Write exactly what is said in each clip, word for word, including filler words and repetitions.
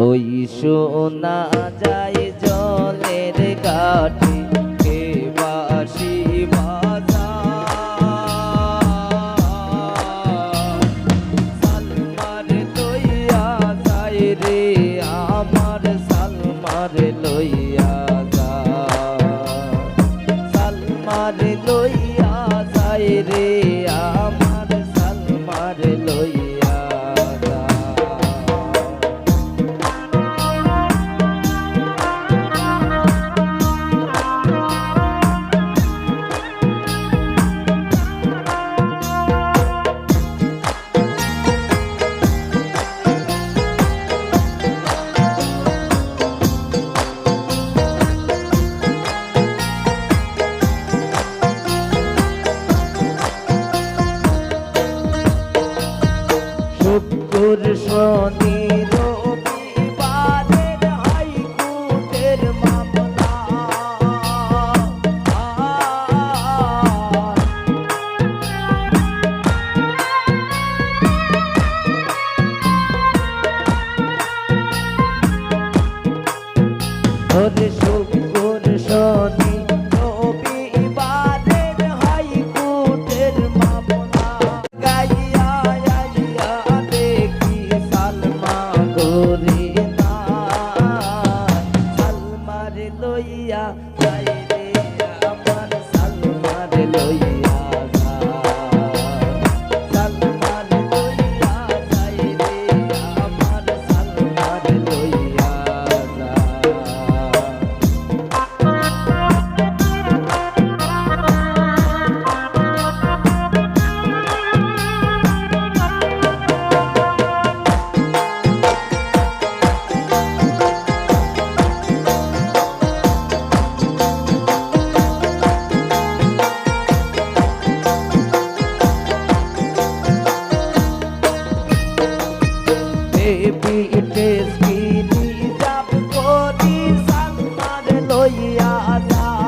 ওই শোনা যায় জলের ঘাটে কে বাঁশি বাজায়। সালমারে লইয়া যায় রে আমার, সালমারে লইয়া যায়। সালমারে লইয়া যায় রে আমার, সালমারে লইয়া যায়। শুক্র, শনি, রবিবারের হাইকোর্টের মামলা। ওরে শুক্র, শনি, রবিবারের হাইকোর্টের মামলা। গাইয়া আইয়া দেখি সালমা ঘরে নাই। সালমারে লইয়া যায় রে আমার, সালমারে লইয়া যায়। সালমারে লইয়া যায় রে আমার, সালমারে লইয়া যায়। বেবি টেস্টি রিজার্ভ করি সালমারে লইয়া যায়।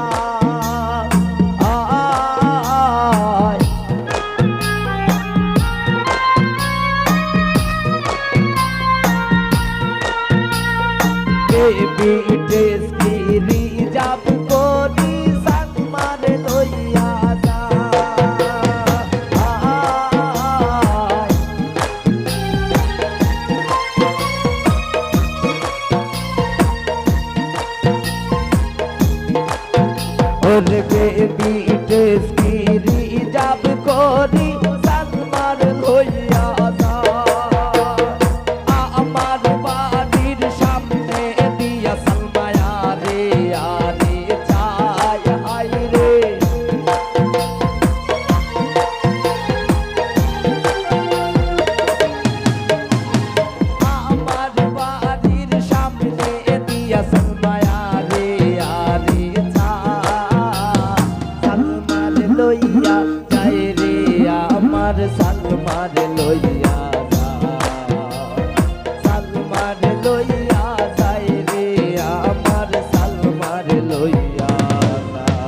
বেবি টেস্টি রিজার্ভ করি সালমারে লইয়া যায়। ওরে বেবি টেস্টি রিজার্ভ করি সালমারে লইয়া যায়। আমার বাড়ির সামনে দিয়া সালমা আরে আরে যায় হায় রে। আমার বাড়ির সামনে দিয়া সালমা আরে আরে যায়। সালমারে লইয়া যায় রে আমার, সালমারে লইয়া যায়। সালমারে লইয়া যায় রে আমার, সালমারে লইয়া যায়।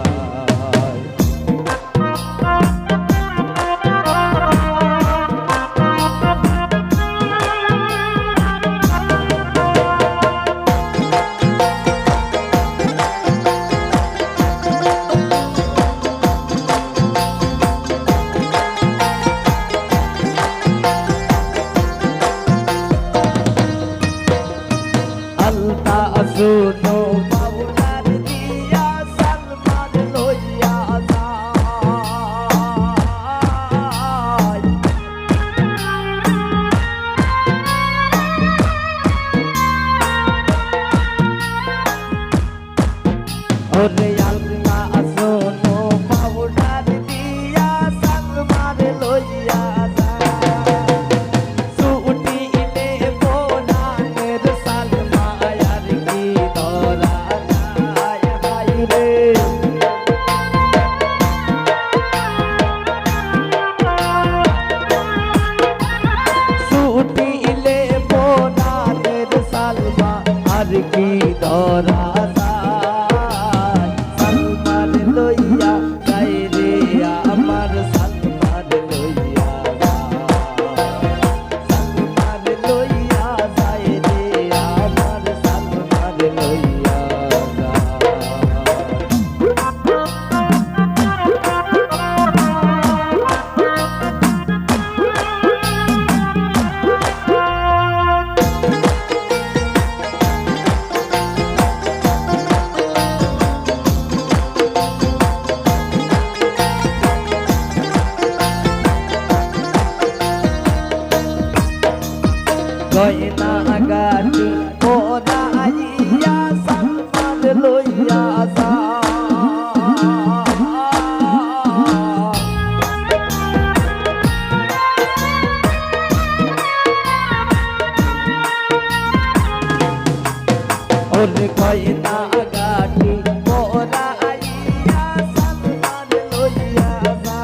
আলতা শুনো পাউডার দিয়া সালমারে লইয়া যায়। ওরে আলতা শুনো পাউডার দিয়া সালমারে লইয়া যায়। ছুটিলে পরানের সালমা আর কি ধরা যায় হায় রে। ছুটিলে পরানের সালমা আর কি ধরা যায়। সালমারে লইয়া যায় রে আমার, সালমারে লইয়া গয়না গাটি পরাইয়া সালমান লইয়া যা। ওরে গয়না গাটি পরাইয়া সালমান লইয়া যা।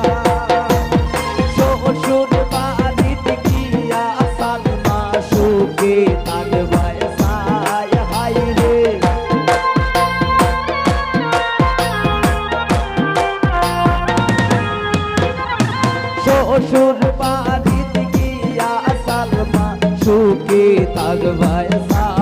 শ্বশুর বাড়িত গিয়া সালমা সুখে থাকবায় চায় হায় রে। শ্বশুর বাড়িত গিয়া সালমা সুখে থাকবায় চায়।